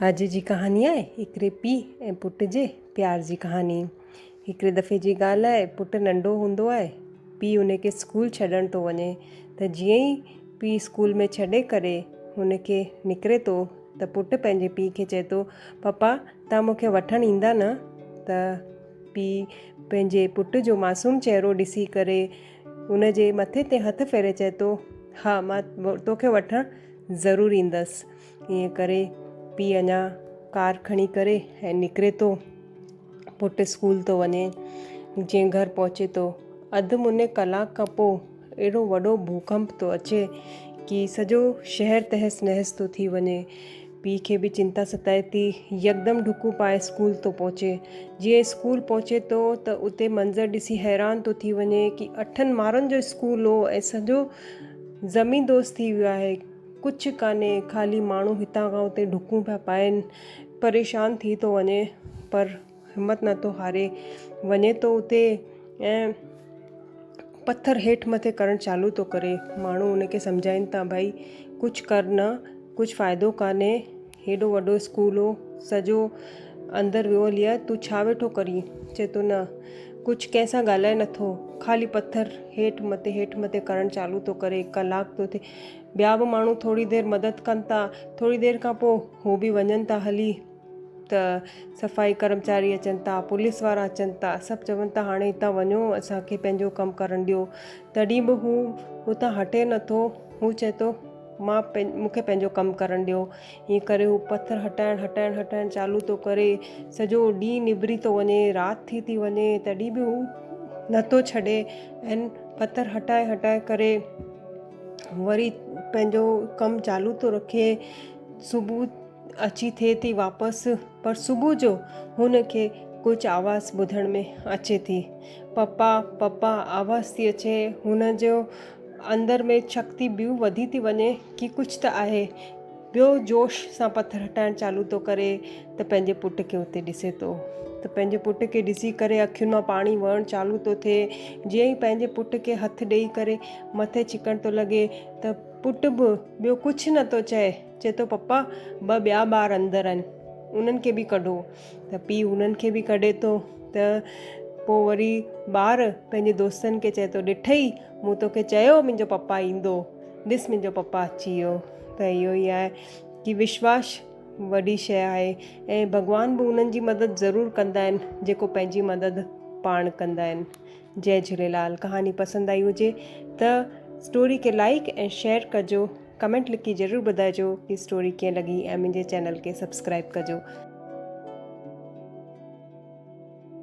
اڄ جي ڪهاڻي آهي هڪڙي پيء ۽ پٽ جي پيار جي ڪهاڻي. هڪڙي دفعي جي ڳالهه آهي پٽ ننڍو هوندو آهي پيء ان کي اسڪول ڇڏڻ ٿو وڃي ته جيئن ئي پيء اسڪول ۾ ڇڏي ڪري هن کي نڪري ٿو ته پٽ پنهنجي پيء کي چئي ٿو پپا توهان مون کي وٺڻ ايندا نه ته پيء پنهنجي پٽ جو معصوم چهرو ڏسي ڪري ان جي مٿي تي هٿ ڦيري چئي ٿو ها مان توکي وٺڻ ضرور ايندس. ائين ڪري پيء اڃا ڪار کڻي ڪري ۽ نڪري ٿو. پٽ اسڪول ٿو وڃي. جيئن گهر پهچي ٿو. اڌ مني ڪلاڪ کان پوء اهڙو وڏو ڀوڪمپ ٿو اچي ڪي سڄو شهر تهس نهس ٿو ٿي وڃي. پيء کي به چنتا ستائي ٿي. يڪدم ڊڪون پائي اسڪول ٿو پهچي. جيئن اسڪول پهچي ٿو ته اتي منظر ڏسي حيران ٿو ٿي وڃي ڪي اٺن مارن جو اسڪول هو ۽ سڄو زمين دوز ٿي ويو آهي، ڪجهه ڪانهي، خالي ماڻهو هتان کان اتي ڊڪون پيا پائن، پريشان ٿي ٿو وڃي پر همت نه ٿو هاري، وڃي ٿو اتي ۽ پٿر هيٺ مٿي ڪرڻ چالو ٿو ڪري، ماڻهو ان کي سمجهائين ٿا ڀائي ڪجهه ڪر نه، ڪجهه فائدو ڪانهي، هيڏو وڏو اسڪول هو، سڄو اندر ويو هلي آهي، تون ڇا ويٺو ڪرين؟ چئي ٿو نه، ڪجهه ڪنهن سان ڳالهائي نٿو، خالي پٿر هيٺ مٿي هيٺ مٿي ڪرڻ چالو ٿو ڪري، ڪلاڪ ٿو ٿئي، ٻيا به ماڻهو ٿوري دير مدد ڪن ٿا، ٿوري دير کان پوء هو به وڃن ٿا هلي ته صفائي ڪرمچاري اچن ٿا، پوليس وارا اچن ٿا، سڀ چون ٿا هاڻي هتان وڃو اسان کي پنهنجو ڪم ڪرڻ ڏيو، تڏهن به هو هتان هٽي نٿو، هو چئي ٿو مان مون کي پنهنجو ڪم ڪرڻ ڏيو. ائين ڪري هو پٿر هٽائڻ هٽائڻ هٽائڻ چالو ٿو ڪري. سڄو ڏينهن نبري ٿو وڃي، رات ٿي ٿي وڃي، تڏهن به هو نٿو ڇڏي ۽ پٿر هٽائي هٽائي ڪري وري پنهنجو ڪم چالو ٿو رکي. صبح اچي ٿئي ٿي واپس پر صبح جو هن کي ڪجهه آواز ٻڌڻ ۾ اچي ٿي. پپا پپا آواز ٿي اچي. هن جو اندر ۾ شڪتي ٻيون وڌي ٿي وڃي ڪي ڪجهه ته آهي. ٻيو جوش سان پٿر هٽائڻ چالو ٿو ڪري ته پنهنجي پٽ کي اتي ڏسي ٿو ته پنهنجي پٽ کي ڏسي ڪري اکين مان پاڻي وهڻ چالو ٿو ٿئي. جيئن ئي پنهنجي پٽ کي هٿ ڏيئي ڪري مٿي ڇڪڻ ٿو لڳي ته پٽ به ٻيو ڪجهه نه ٿو چئي، چئي ٿو پپا ٻه ٻيا ٻار اندر آهن انهن کي به ڪڍو ته پيء انهن کي به ڪڍي ٿو ته پوء وري ٻار پنهنجي دوستن کي چئي ٿو ڏٺئي مون توکي چيو منهنجو پپا ايندو ڏس منهنجو پپا اچي ويو ته اهو ئي آهي ڪي وشواس وڏي شيء آهي ۽ ڀڳوان به انهن جي مدد ضرور ڪندا آهن جيڪو پنهنجي مدد پاڻ ڪندا آهن جئي جهوليلال ڪهاڻي پسند آئي هجي ته اسٽوري کي لائڪ ۽ شيئر ڪجو ڪمينٽ لکي ضرور ٻڌائجو ڪي اسٽوري ڪيئن لڳي ۽ منهنجي چينل کي سبسڪرائب ڪجو.